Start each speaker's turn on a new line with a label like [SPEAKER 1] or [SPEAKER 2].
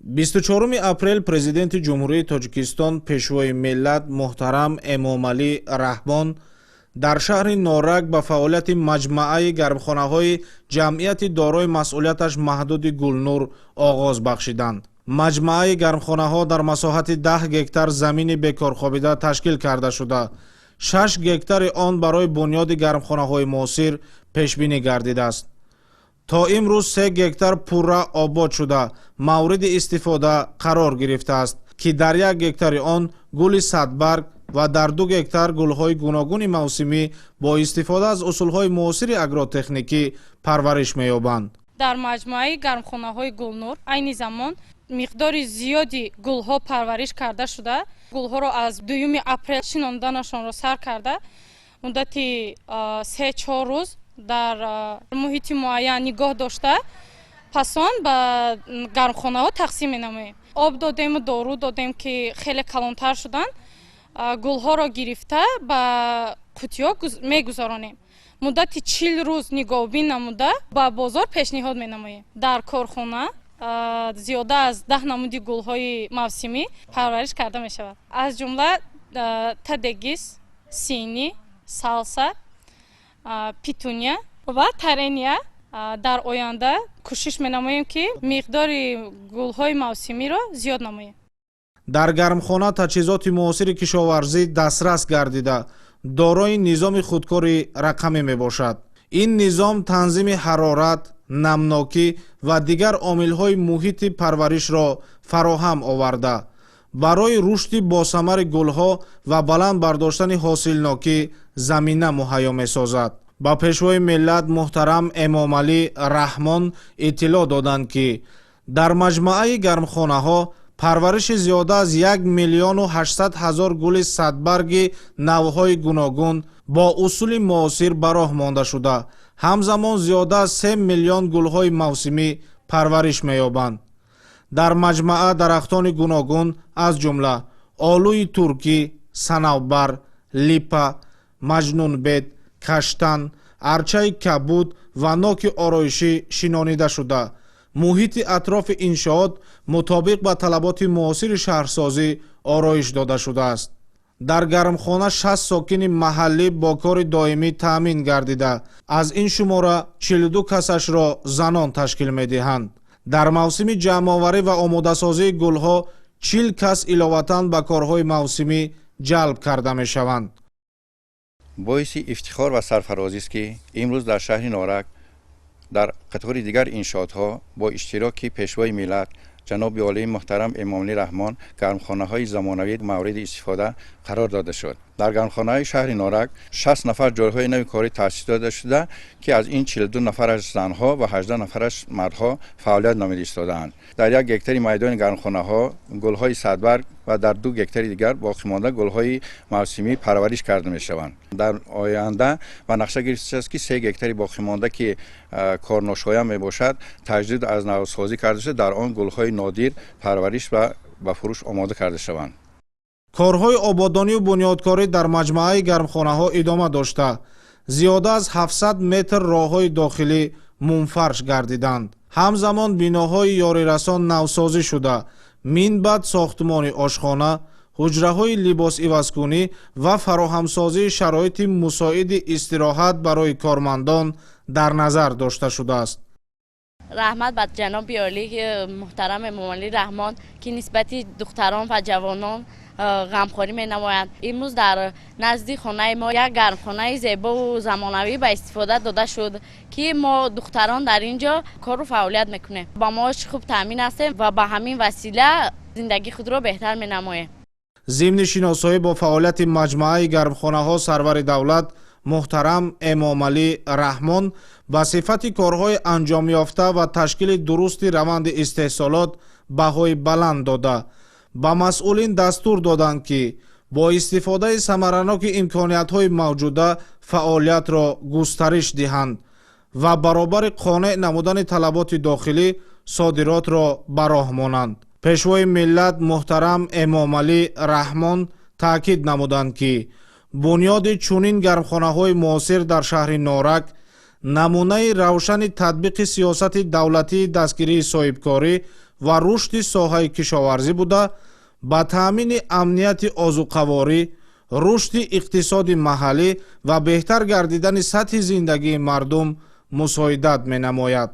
[SPEAKER 1] 24 апрел Президенти Ҷумҳурии Тоҷикистон, Пешвои миллат муҳтарам Эмомалӣ Раҳмон дар шаҳри Норак ба фаъолияти маҷмӯаи гармхонаҳои ҷамъияти дорои масъулияташ маҳдуди «Гулнур» оғоз бахшиданд. Маҷмӯаи гармхонаҳо дар масоҳати 10 гектар замини бекорхобида ташкил карда шуда, 6 гектари он барои бунёди гармхонаҳои муосир пешбинӣ гардидааст. То имрӯз 3 гектар пурра обод шуда, мавриди истифода қарор гирифтааст, ки дар 1 гектари он гули садбарг ва дар 2 гектар гулҳои гуногуни мавсимӣ бо истифода аз усулҳои муосири агротехникӣ парвариш меёбанд.
[SPEAKER 2] Дар маҷмӯаи гармхонаҳои «Гулнур» айни замон миқдори зиёди гулҳо парвариш карда шуда. Гулҳоро аз 2 апрел шинонданашонро сар карда, муддати 3-4 рӯз дар муҳити муайян нигоҳ дошта, пас он ба гармхонаҳо тақсим менамоем. Об додему дору додем, ки хеле калонтар шуданд. Гулҳоро гирифта, ба қуттиҳо мегузаронем. Муддати 40 рӯз нигоҳубин намуда, ба бозор пешниҳод менамоем. Дар корхона зиёда аз 10 намуди гулҳои мавсимӣ парвариш карда мешавад, аз ҷумла тадегис, синӣ, салса, петуния ва торения. Дар оянда кӯшиш менамоем, ки миқдори гулҳои мавсимиро зиёд намоем.
[SPEAKER 1] Дар гармхона таҷҳизоти муосири кишоварзӣ дастрас гардида, дорои низоми худкори рақамӣ мебошад. Ин низом танзими ҳарорат, намнокӣ ва дигар омилҳои муҳити парваришро фароҳам оварда, барои рушди босамари гулҳо ва баланд бардоштани ҳосилнокӣ замина муҳайё месозад. Ба Пешвои миллат муҳтарам Эмомалӣ Раҳмон иттилоъ доданд, ки дар маҷмӯаи гармхонаҳо парвариши зиёда аз 1 800 000 гули садбарги навъҳои гуногун бо усули муосир ба роҳ монда шуда, ҳамзамон зиёда аз 3 миллион гулҳои мавсимӣ парвариш меёбанд. Дар маҷмӯа дарахтони гуногун, аз ҷумла олӯи туркӣ, санавбар, липа, маҷнунбед, каштан, арчаи кабуд ва ноки ороишӣ шинонида шуда, муҳити атрофи иншоот мутобиқ ба талаботи муосири шаҳрсозӣ ороиш дода шудааст. Дар гармхона 60 сокини маҳаллӣ бо кори доимӣ таъмин гардида, аз ин шумора 42 касашро занон ташкил медиҳанд. Дар мавсими ҷамъоварӣ ва омодасозии гулҳо 40 кас иловатан ба корҳои мавсимӣ ҷалб карда мешаванд.
[SPEAKER 3] Боиси ифтихор ва сарфарозист, ки имрӯз дар шаҳри Норак дар қатори дигар иншоотҳо бо иштироки Пешвои миллат, ҷаноби олии муҳтарам Эмомалӣ Раҳмон, гармхонаҳои замонавӣ мавриди истифода қарор дода шуд. Дар гармхонаҳои шаҳри Норак 60 нафар ҷойҳои нави корӣ таъсис дода шуда, ки аз ин 42 нафараш занҳо ва 18 нафараш мардҳо фаъолият намуда истодаанд. Дар 1 гектари майдони гармхонаҳо гулҳои садбарг ва дар 2 гектари дигар боқимонда гулҳои мавсимӣ парвариш карда мешаванд. Дар оянда ба нақша гирифта шудааст, ки 3 гектари боқимонда, ки корношоям мебошад, таҷдид аз навсозӣ карда шуда, дар он гулҳои нодир парвариш ва ба фурӯш омода карда шаванд.
[SPEAKER 1] Корҳои ободонию бунёдкорӣ дар маҷмӯаи гармхонаҳо идома дошта, зиёда аз 700 метр роҳҳои дохилӣ мумфарш гардиданд. Ҳамзамон биноҳои ёрирасон навсозӣ шуда, минбаъд сохтмони ошхона, ҳуҷраҳои либосивазкунӣ ва фароҳамсозии шароити мусоиди истироҳат барои кормандон дар назар дошта шудааст.
[SPEAKER 4] Раҳмат ба ҷаноби олӣ муҳтарам Эмомалӣ Раҳмон, ки нисбати духтарон ва ҷавонон ғамхорӣ менамоянд. Имрӯз дар назди хонаи мо як гармхонаи зебову замонавӣ ба истифода дода шуд, ки мо духтарон дар ин ҷо кору фаъолият мекунем, ба маоши хуб таъмин ҳастем ва ба ҳамин васила зиндагии худро беҳтар менамоем.
[SPEAKER 1] Зимни шиносоӣ бо фаъолияти маҷмӯаи гармхонаҳо сарвари давлат муҳтарам Эмомалӣ Раҳмон ба сифати корҳои анҷомёфта ва ташкили дурусти раванди истеҳсолот баҳои баланд дода, ба масъулин дастур доданд, ки бо истифодаи самараноки имкониятҳои мавҷуда фаъолиятро густариш диҳанд ва баробари қонеъ намудани талаботи дохилӣ содиротро ба роҳ монанд. Пешвои миллат муҳтарам Эмомалӣ Раҳмон таъкид намуданд, ки бунёди чунин гармхонаҳои муосир дар шаҳри Норак намунаи равшани татбиқи сиёсати давлатии дастгирии соҳибкорӣ ва рушди соҳаи кишоварзӣ буда, ба таъмини амнияти озуқаворӣ, рушди иқтисоди маҳаллӣ ва беҳтар гардидани сатҳи зиндагии мардум мусоидат менамояд.